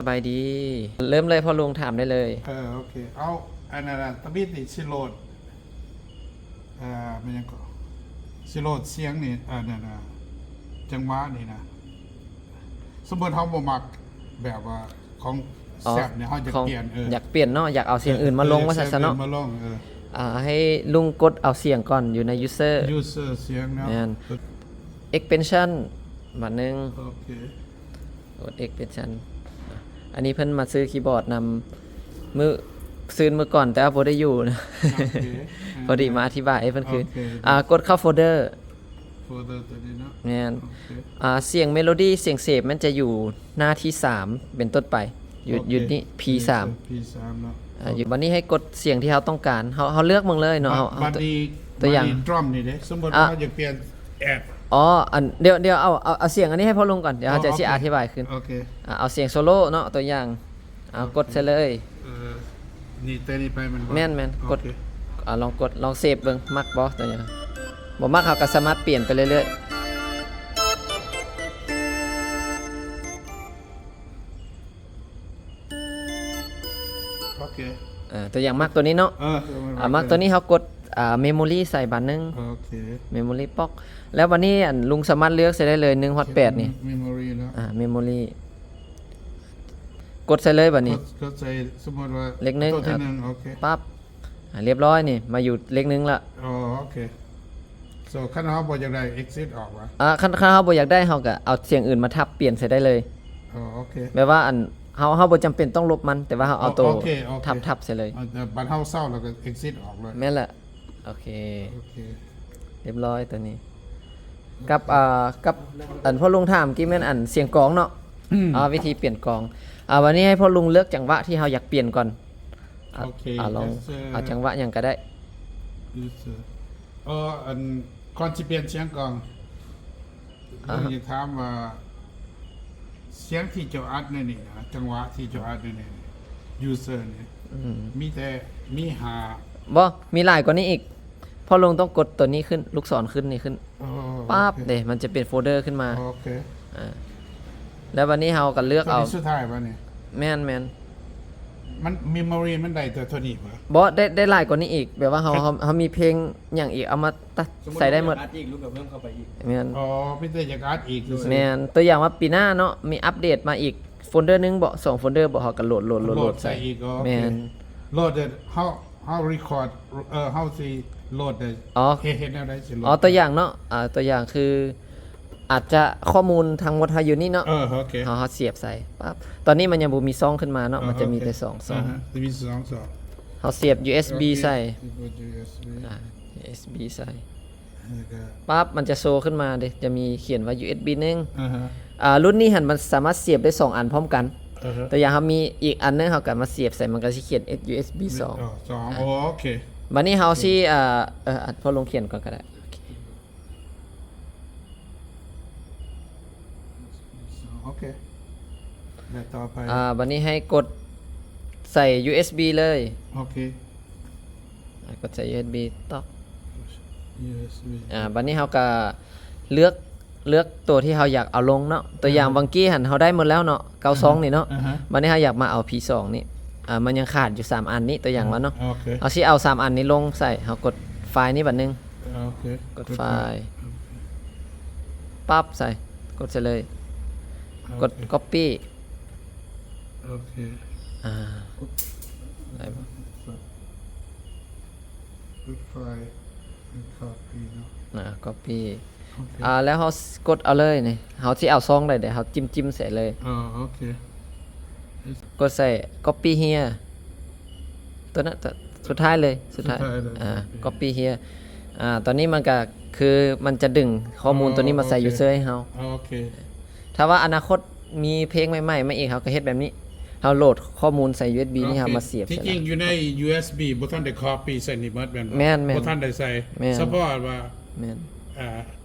ສະບາຍດີ. ເລີ່ມເລີຍພໍ່ລຸງ ຖາມໄດ້ເລີຍ. ເອີ ໂອເຄ. ເອົາ ອັນນັ້ນນະ ທຳອິດນີ້ຊິໂຫຼດ ເອີ ແມ່ນຫຍັງເກາະ ຊິໂຫຼດສຽງນີ້ ອັນນັ້ນນະ ຈັງຫວະນີ້ນະ ສົມມຸດເຮົາບໍ່ມັກແບບວ່າຂອງ ອໍ ແຊັບນີ້ ເຮົາຢາກປ່ຽນ ເອີ ຢາກປ່ຽນເນາະ ຢາກເອົາສຽງອື່ນມາລົງ ເອີ ວ່າຊັ້ນຊະເນາະ. ມາລົງ ເອີ ອ່າ ໃຫ້ລຸງກົດເອົາສຽງກ່ອນ ຢູ່ໃນຢູເຊີ ຢູເຊີສຽງເນາະ. ແມ່ນ ເອັກສະເພນຊັນ ບາດໜຶ່ງ. ໂອເຄ ກົດເອັກສະເພນຊັນ. ອັນນີ້ເພິ່ນມາຊື້ຄີບອດນຳມື້ ຊືນມື້ກ່ອນ ແຕ່ວ່າບໍ່ໄດ້ຢູ່ນະ. ໂອເຄ ພໍດີມາອະທິບາຍໃຫ້ເພິ່ນຄືນ. ໂອເຄ ອ່າ ກົດເຂົ້າໂຟນເດີ ໂຟນເດີຕົວນີ້ເນາະ. ແມ່ນ ໂອເຄ ອ່າ ສຽງເມໂລດີ ສຽງເຊບ ມັນຈະຢູ່ໜ້າທີສາມເປັນຕົ້ນໄປ ຢູ່ ໂອເຄ ຢູ່ນີ້ ພີສາມ ພີສາມເນາະ. ອ່າ ຢູ່ ບັດນີ້ໃຫ້ກົດສຽງທີ່ເຮົາຕ້ອງການ ເຮົາ ເຮົາເລືອກເບິ່ງເລີຍເນາະ. ເຮົາ ບັດນີ້ ຕົວຢ່າງ ບັດນີ້ດຣອມນີ້ເດ້ ສົມມຸດ ອ່າ ເຮົາຢາກປ່ຽນແອດ ອໍ ອັນ ດຽວ ດຽວເອົາ ເອົາ ເອົາສຽງອັນນີ້ໃຫ້ພໍ່ລຸງກ່ອນ ດຽວເຮົາຈະ ອໍ ໂອເຄ ຊິອະທິບາຍຄືນ. ໂອເຄ ອ່າ ເອົາສຽງໂຊໂລເນາະ ຕົວຢ່າງ ເອົາ ໂອເຄ ກົດໃສ່ເລີຍ. ເອີ ນີ້ແຕ່ນີ້ໄປແມ່ນບໍ່? ແມ່ນໆ ໂອເຄ ກົດ ອ່າ ລອງກົດ ລອງເຊບເບິ່ງ ມັກບໍ່ຕົວຢ່າງ. ບໍ່ມັກເຮົາກໍສາມາດປ່ຽນໄປເລື້ອຍໆ. ໂອເຄ ເອີ ຕົວຢ່າງມັກຕົວນີ້ເນາະ. ເອີ ອ່າ ມັກຕົວນີ້ ເຮົາກົດ ອ່າ ເມໂມຣີໃສ່ບາດໜຶ່ງ. ໂອເຄ ເມໂມຣີປ໊ອກ. ແລ້ວບັດນີ້ ອັນ ລຸງສາມາດເລືອກໃສ່ໄດ້ເລີຍ ໜຶ່ງຮອດແປດນີ້. ເມໂມຣີເນາະ ອ່າ ເມໂມຣີ ກົດໃສ່ເລີຍບັດນີ້ ກົດ ກົດໃສ່ ສົມມຸດວ່າເລກໜຶ່ງ ຕົວທີໜຶ່ງ. ໂອເຄ ປັບ ອ່າ ລຽບຮ້ອຍນີ້ ມາຢູ່ເລກໜຶ່ງລະ. ອໍ ໂອເຄ. ໂຊ ຄັນເຮົາບໍ່ຢາກໄດ້ ເອັກຊິດອອກຫວາ? ອ່າ ຄັນ ຄັນເຮົາບໍ່ຢາກໄດ້ ເຮົາກໍເອົາສຽງອື່ນມາທັບປ່ຽນໃສ່ໄດ້ເລີຍ. ອໍ ໂອເຄ ແບບວ່າ ອັນ ເຮົາ ເຮົາບໍ່ຈຳເປັນຕ້ອງລົບມັນ ແຕ່ວ່າເຮົາເອົາໂຕ ໂອເຄ ໂອເຄ ທັບ ທັບໃສ່ເລີຍ. ອ່າ ແຕ່ບັດເຮົາເຊົາ ແລ້ວກໍ ເອັກຊິດອອກເລີຍ. ແມ່ນລະ. ໂອເຄ ໂອເຄ ລຽບຮ້ອຍຕົວນີ້. ກັບ ອ່າ ກັບ ອັນ ພໍ່ລຸງຖາມກີ້ແມ່ນ ອັນ ສຽງກອງເນາະ. ອືມ ອ່າ ວິທີປ່ຽນກອງ. ອ່າ ວັນນີ້ໃຫ້ພໍ່ລຸງເລືອກຈັງຫວະທີ່ເຮົາຢາກປ່ຽນກ່ອນ. ອ່າ ໂອເຄ ອ່າ ລອງ ເອີ ເອົາຈັງຫວະຫຍັງກໍໄດ້. ເອີ ເອີ ອັນ ກ່ອນຊິປ່ຽນສຽງກອງ ອ່າ ຢາກຖາມວ່າ ສຽງທີ່ເຈົ້າອັດໃນນີ້ນະ ຈັງຫວະທີ່ເຈົ້າອັດໃນນີ້ ຢູເຊີນີ້ ອືມ ມີແຕ່ ມີຫ້າ ບໍ່ ມີຫຼາຍກວ່ານີ້ອີກ. ພໍ່ລຸງຕ້ອງກົດຕົວນີ້ຂຶ້ນ ລູກສອນຂຶ້ນນີ້ຂຶ້ນ. ອໍ ປັບ ໂອເຄ ເດ້ ມັນຈະເປັນໂຟນເດີຂຶ້ນມາ. ໂອເຄ ອ່າ ແລ້ວບັດນີ້ເຮົາກໍເລືອກເອົາ ຕົວນີ້ສຸດທ້າຍບໍ່ນີ້? ແມ່ນໆ ມັນ ເມໂມຣີມັນໄດ້ແຕ່ເທົ່ານີ້ບໍ່? ບໍ່ ໄດ້ ໄດ້ຫຼາຍກວ່ານີ້ອີກ ແບບວ່າເຮົາ ເຮົາ ເຮົາມີເພງຫຍັງອີກ ເອົາມາ ຕະ ສົມມຸດ ໃສ່ໄດ້ໝົດ ວ່າຢາກອັດອີກ ລຸງກໍເພີ່ມເຂົ້າໄປອີກ. ແມ່ນ ອໍ ມີແຕ່ຢາກອັດອີກຊື່ໆ. ແມ່ນ ຕົວຢ່າງວ່າປີໜ້າເນາະ ມີອັບເດດມາອີກໂຟນເດີໜຶ່ງບໍ ສອງໂຟນເດີບໍ ເຮົາກໍໂຫຼດ ໂຫຼດ ໂຫຼດ ໂຫຼດໃສ່ ໃສ່ອີກ. ອໍ ແມ່ນ ໂອເຄ ໂຫຼດ ເຮົາ ເຮົາຣີຄອດ ເອີ ເຮົາຊິໂຫຼດໄດ້. ອໍ ເຮັດ ເຮັດແນວໃດຊິໂຫຼດ? ອໍ ຕົວຢ່າງເນາະ ອ່າ ຕົວຢ່າງຄື ອາດຈະຂໍ້ມູນທັງໝົດເຮົາຢູ່ນີ້ເນາະ. ເອີ ໂອເຄ ເຮົາ ເຮົາສຽບໃສ່ປັບ ຕອນນີ້ມັນຍັງບໍ່ມີຊ່ອງຂຶ້ນມາເນາະ. ອໍ ມັນຈະມີແຕ່ສອງ ໂອເຄ ຊ່ອງ ອ່າຮະ ຈະມີສອງຊ່ອງ. ເຮົາສຽບຢູເອັສບີ ໂອເຄ ໃສ່ ຢູເອັສບີ ອ່າ ຢູເອັສບີໃສ່ ແລ້ວກໍ ປັບ ມັນຈະໂຊຂຶ້ນມາເດ້ ຈະມີຂຽນວ່າ ຢູເອັສບີໜຶ່ງ. ອ່າຮະ ອ່າ ລຸ້ນນີ້ຫັ້ນ ມັນສາມາດສຽບໄດ້ສອງອັນພ້ອມກັນ. ອ່າຮະ ຕົວຢ່າງເຮົາມີອີກອັນໜຶ່ງ ເຮົາກໍມາສຽບໃສ່ ມັນກໍຊິຂຽນ ຢູເອັສບີສອງ. ອໍ ສອງ ອໍ ໂອເຄ ບັດນີ້ເຮົາຊິ ອ່າ ເອີ ອາ ພໍ່ລຸງຂຽນກ່ອນກໍໄດ້. ໂອເຄ ແລ້ວຕໍ່ໄປ ອ່າ ບັດນີ້ໃຫ້ກົດໃສ່ ຢູເອັສບີ ເລີຍ. ໂອເຄ ອ່າ ກົດໃສ່ ຢູເອັສບີ ຕອກ ຢູເອັສບີ ອ່າ ບັດນີ້ເຮົາກໍເລືອກ ເລືອກຕົວທີ່ເຮົາຢາກເອົາລົງເນາະ. ຕົວຢ່າງ ອ່າຮະ ບາງກີ້ຫັ້ນເຮົາໄດ້ໝົດແລ້ວເນາະ ເກົ້າຊ່ອງນີ້ເນາະ. ອ່າຮະ ບັດນີ້ເຮົາຢາກມາເອົາ ພີສອງ ນີ້ ອ່າ ມັນຍັງຂາດຢູ່ສາມອັນນີ້ ຕົວຢ່າງວ່າເນາະ. ອ່າ ໂອເຄ ເຮົາຊິເອົາສາມອັນນີ້ລົງໃສ່ ເຮົາກົດໄຟລ໌ນີ້ບັດໜຶ່ງ. ໂອເຄ ກົດໄຟລ໌ ກົດໄຟລ໌ ປັບ ໃສ່ ກົດໃສ່ເລີຍ. ໂອເຄ ກົດກັອບປີ້ ໂອເຄ ອ່າ ໄດ້ບໍ່? ກົດໄຟລ໌ ກັອບປີ້ເນາະ ອ່າ ກັອບປີ້ ໂອເຄ ອ່າ ແລ້ວເຮົາ ສ- ກົດເອົາເລີຍນີ້ ເຮົາຊິເອົາຊ່ອງໃດເດ ເຮົາຈິ້ມໆໃສ່ເລີຍ. ອໍ ໂອເຄ ກົດໃສ່ ກັອບປີ້ເຮຍ ຕົວນັ້ນ ຕົວ ສຸດທ້າຍເລີຍ ສຸດທ້າຍ ສຸດທ້າຍເລີຍ ອ່າ ໂອເຄ ກັອບປີ້ເຮຍ. ອ່າ ຕອນນີ້ມັນກໍຄືມັນຈະດຶງຂໍ້ມູນ ອໍ ຕົວນີ້ມາໃສ່ ໂອເຄ ຢູເຊີໃຫ້ເຮົາ. ອໍ ໂອເຄ ຖ້າວ່າອະນາຄົດມີເພງໃໝ່ໆມາອີກ ເຮົາກໍເຮັດແບບນີ້ ເຮົາໂຫຼດຂໍ້ມູນໃສ່ ຢູເອັສບີ ນີ້ ໂອເຄ ເຮົາມາສຽບ ທີ່ຈິງຢູ່ໃນ ຢູເອັສບີ ບໍ່ທັນໄດ້ກັອບປີ້ໃສ່ນີ້ໝົດແມ່ນບໍ່? ແມ່ນໆ ບໍ່ທັນໄດ້ໃສ່ ແມ່ນ ສະເພາະວ່າ ແມ່ນ ອ່າ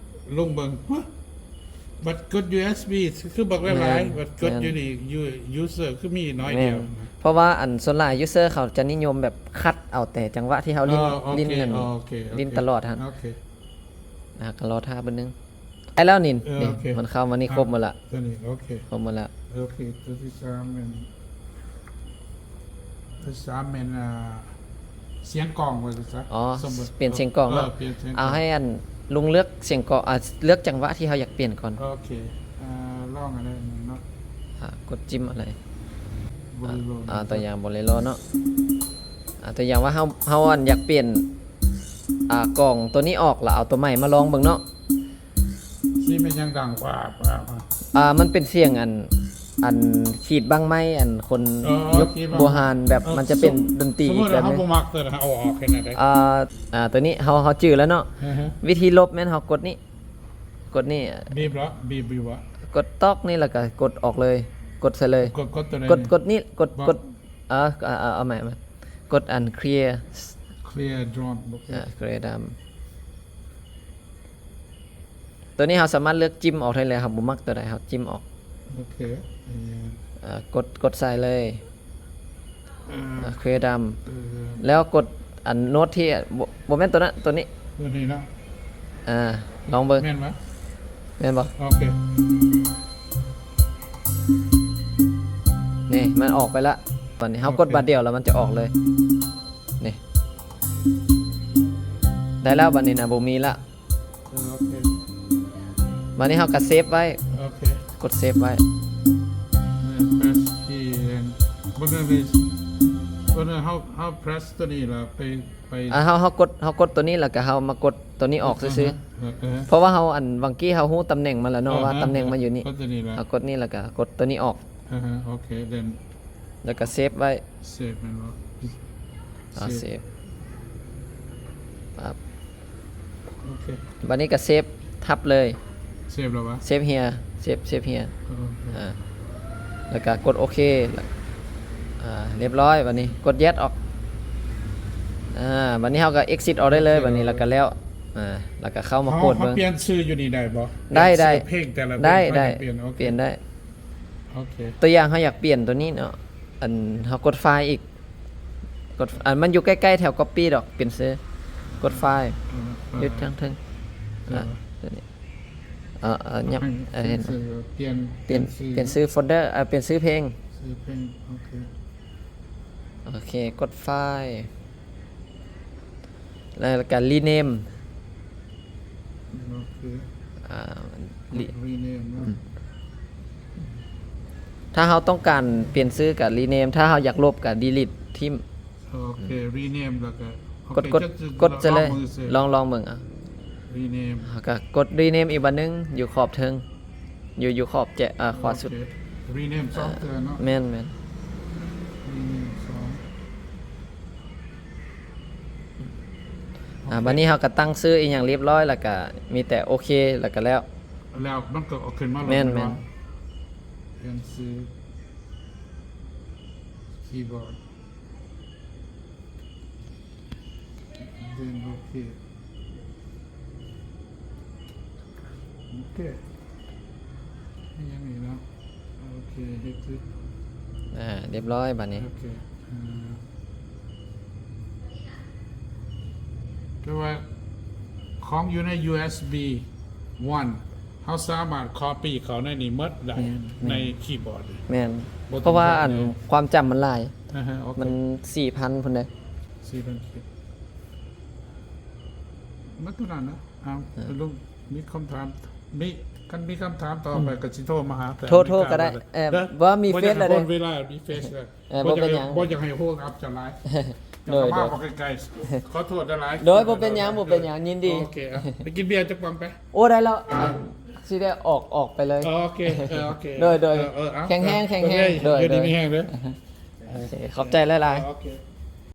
ລົງເບິ່ງ ບັດກົດ ຢູເອັສບີ ຄືບັກຫຼາຍໆ ແມ່ນ ບັດກົດ ແມ່ນ ຢູ່ນີ້ ຢູ- ຢູເຊີຄືມີໜ້ອຍດຽວ. ແມ່ນ ເພາະວ່າອັນສ່ວນຫຼາຍ ຢູເຊີເຂົາຈະນິຍົມແບບຄັດເອົາແຕ່ຈັງຫວະທີ່ເຮົາຫຼິ້ນ ອໍ ໂອເຄ ຫຼິ້ນນັ້ນ ອໍ ໂອເຄ ຫຼິ້ນຕະຫຼອດຫັ້ນ. ໂອເຄ ອ່າ ກໍລໍຖ້າເບິ່ງໜຶ່ງ. ໄດ້ແລ້ວນີ້ ເອີ ນີ້ ໂອເຄ ມັນເຂົ້າມານີ້ ອ່ະ ຄົບໝົດລະ ຕົວນີ້ ໂອເຄ ຄົບໝົດລະ. ເອີ ໂອເຄ ຕົວທີສາມແມ່ນ ຕົວທີສາມແມ່ນ ອ່າ ສຽງກ້ອງວ່າຊັ້ນຊະ. ອໍ ສົມມຸດ ປ່ຽນສຽງກ້ອງເນາະ. ເອີ ປ່ຽນສຽງກ້ອງ. ເອົາໃຫ້ອັນລຸງເລືອກສຽງກ້ອງ ອ່າ ເລືອກຈັງຫວະທີ່ເຮົາຢາກປ່ຽນກ່ອນ. ໂອເຄ ອ່າ ລອງອັນໃດໜຶ່ງເນາະ. ອ່າ ກົດຈິ້ມອັນໃດ? ໂບເລໂຣ. ອ່າ ຕົວຢ່າງໂບເລໂຣເນາະ. ອ່າ ຕົວຢ່າງວ່າເຮົາ ເຮົາອັນຢາກປ່ຽນ ອ່າ ກ້ອງຕົວນີ້ອອກ ແລ້ວເອົາຕົວໃໝ່ມາລອງເບິ່ງເນາະ. ຊິເປັນຫຍັງດັງ ປາ ປາ ປາ? ອ່າ ມັນເປັນສຽງອັນ ອັນຂີດບັ້ງໄມ້ ອັນຄົນ ອໍ ຍຸກ ຂີດບັ້ງ ບູຮານ ແບບ ເອີ ມັນຈະເປັນດົນຕີ ສົມມຸດວ່າເຮົາບໍ່ມັກຕົວນັ້ນ ເຮົາເອົາອອກເຮັດແນວໃດ? ອ່າ ອ່າ ຕົວນີ້ເຮົາ ເຮົາຈື່ແລ້ວເນາະ. ອືຮຶ ວິທີລົບແມ່ນເຮົາກົດນີ້ ກົດນີ້ ບີບເນາະ ບີບ ບີບຫວະ? ກົດຕອກນີ້ ແລ້ວກໍກົດອອກເລີຍ ກົດໃສ່ເລີຍ. ກົດ ກົດຕົວໃດ? ກົດ ກົດນີ້ ກົດ ບໍ່ ກົດ ເອີ ເອົາ ເອົາ ເອົາໃໝ່ ເອົາໃໝ່ ກົດອັນ clear clear drum ໂອເຄ ອ່າ clear drum. ຕົວນີ້ເຮົາສາມາດເລືອກຈິ້ມອອກໄດ້ເລີຍ ເຮົາບໍ່ມັກຕົວໃດເຮົາຈິ້ມອອກ. ໂອເຄ ເອີ ກົດ ກົດໃສ່ເລີຍ ອ່າ clear drum ເອີ ແລ້ວກົດອັນໂນ້ດທີ່ ບໍ່ ບໍ່ແມ່ນຕົວນັ້ນ ຕົວນີ້ ຕົວນີ້ເນາະ. ອ່າ ລອງເບິ່ງ ແມ່ນບໍ່ ແມ່ນບໍ່? ໂອເຄ ນີ້ມັນອອກໄປລະ ບັດນີ້ເຮົາກົດ ໂອເຄ ບາດດຽວແລ້ວມັນຈະອອກເລີຍ. ນີ້ ໄດ້ແລ້ວ ບັດນີ້ນະ ບໍ່ມີລະ. ເອີ ໂອເຄ ບັດນີ້ເຮົາກໍເຊບໄວ້. ໂອເຄ ກົດເຊບໄວ້. ເອີ press key then ບໍ່ແມ່ນ press ບໍ່ແມ່ນ ເຮົາ ເຮົາ press ຕົວນີ້ລະໄປ ໄປ ອ່າ ເຮົາ ເຮົາກົດ ເຮົາກົດຕົວນີ້ ແລ້ວກໍເຮົາມາກົດຕົວນີ້ອອກຊື່ໆ. ເອີ ເອີ ເພາະວ່າເຮົາ ອັນ ຫວ່າງກີ້ເຮົາຮູ້ຕຳແໜ່ງມັນແລ້ວເນາະ ອ່າຮະ ວ່າຕຳແໜ່ງມັນຢູ່ນີ້. ເອີ ກົດຕົວນີ້ລະ ເຮົາກົດນີ້ ແລ້ວກໍກົດຕົວນີ້ອອກ. ອ່າຮະ ໂອເຄ then ແລ້ວກໍເຊບໄວ້. ເຊບແມ່ນບໍ່? ອ່າ ເຊບ ເຊບ ປັບ ໂອເຄ ບັດນີ້ກໍເຊບທັບເລີຍ. ເຊບແລ້ວຫວາ? ເຊບເຮຍ ເຊບ ເຊບເຮຍ. ເອີ ໂອເຄ ອ່າ ແລ້ວກໍກົດໂອເຄ ແລ້ວ ອ່າ ລຽບຮ້ອຍ. ບັດນີ້ກົດ yes ອອກ. ອ່າ ບັດນີ້ເຮົາກໍ exit ອອກໄດ້ເລີຍ. ໂອເຄ ບັດນີ້ແລ້ວກໍແລ້ວ. ອ່າ ແລ້ວກໍເຂົ້າມາ ເຮົາ ໂຄດເບິ່ງ ເຮົາປ່ຽນຊື່ຢູ່ນີ້ໄດ້ບໍ່? ໄດ້ ໄດ້ ເປັນຊື່ເພງແຕ່ລະເພງ ໄດ້ ໄດ້ ເຮົາຢາກປ່ຽນ. ໂອເຄ ປ່ຽນໄດ້. ໂອເຄ ຕົວຢ່າງເຮົາຢາກປ່ຽນຕົວນີ້ເນາະ ອັນເຮົາກົດໄຟລ໌ອີກ ກົດ ອັນມັນຢູ່ໃກ້ໆແຖວ copy ດອກ ປ່ຽນຊື່ ກົດໄຟລ໌ ເອີ ເອີ ຢູ່ທາງເທິງ ເອີ ອ່າ ຕົວນີ້ ເອີ ເອີ ຫຍັບ ໃຫ້ ເອີ ເຫັນ ປ່ຽນຊື່ ປ່ຽນ ປ່ຽນຊື່ ປ່ຽນຊື່ໂຟນເດີ ເອີ ປ່ຽນຊື່ເພງ ຊື່ເພງ. ໂອເຄ ໂອເຄ ກົດໄຟລ໌ ແລ້ວກໍ rename ໂອເຄ ອ່າ rename ເນາະ. ອືມ ຖ້າເຮົາຕ້ອງການປ່ຽນຊື່ກໍ rename ຖ້າເຮົາຢາກລົບກໍ delete ຖິ້ມ. ໂອເຄ ອືມ rename ແລ້ວກໍ ກົດ ກົດ ກົດໃສ່ເລີຍ ລອງ ລອງເບິ່ງ ອ່າ rename ເຮົາກໍກົດ rename ອີກບາດໜຶ່ງ ຢູ່ຂອບເທິງ ຢູ່ ຢູ່ຂອບແຈະ ອ່າ ຂວາສຸດ. ໂອເຄ rename ສອງເທື່ອເນາະ. ແມ່ນໆ rename ສອງ. ອ່າ ໂອເຄ ບັດນີ້ເຮົາກໍຕັ້ງຊື່ອີ່ຫຍັງລຽບຮ້ອຍ ແລ້ວກໍມີແຕ່ໂອເຄ ແລ້ວກໍແລ້ວ ແລ້ວມັນກໍເອົາຂຶ້ນມາໂລດ. ແມ່ນໆ ແມ່ນບໍ່? ປ່ຽນຊື່ຄີບອດ then ໂອເຄ ໂອເຄ ມີຫຍັງອີກເນາະ? ໂອເຄ ເຮັດຄື ອ່າ ລຽບຮ້ອຍບາດນີ້. ໂອເຄ ອ່າ ແຕ່ວ່າຂອງຢູ່ໃນ USBOne ເຮົາສາມາດ copy ເຂົ້າໃນນີ້ໝົດໄດ້. ແມ່ນ ໃນ ແມ່ນ keyboard ນີ້. ແມ່ນ ບໍ່ຕ້ອງ ເພາະວ່າອັນ ໃຊ້ແນວ ຄວາມຈຳມັນຫຼາຍ. ອ່າຮະ ໂອເຄ ມັນສີ່ພັນພຸ້ນເດ້. ສີ່ພັນ ມັນເທົ່ານັ້ນນະ. ເອົາ ເອີ ລຸງມີຄຳຖາມ ມີ ຄັນມີຄຳຖາມຕໍ່ໄປ ອືມ ກໍຊິໂທມາຫາ ໂທ ໂທກໍໄດ້ ເອີ ເດີ ບໍ່ມີເຟສແລ້ວເດ້ ເວລາມີເຟສແລ້ວ. ເອີ ບໍ່ເປັນຫຍັງ ບໍ່ຢາກໃຫ້ ບໍ່ຢາກໃຫ້ໂຫດອັບຈະຫຼາຍ. ໂດຍ ແຕ່ກໍມາບໍ່ໄກໆ ຂໍໂທດຫຼາຍໆ. ໂດຍ ບໍ່ເປັນຫຍັງ ບໍ່ເປັນຫຍັງ ຍິນດີ. ໂອເຄ ອ່ະ ໄປກິນເບຍຈັກປອງໄປ. ໂອ້ ໄດ້ແລ້ວ ຊິໄດ້ອອກ ອອກໄປເລີຍ. ໂອເຄ ເອີ ໂອເຄ ໂດຍ ໂດຍ ເອີ ເອີ ເອົາ ແຂງແຮງ ແຂງແຮງ ໂດຍ ຢູ່ດີມີແຮງເດີ. ໂອເຄ ຂອບໃຈຫຼາຍໆ. ໂອເຄ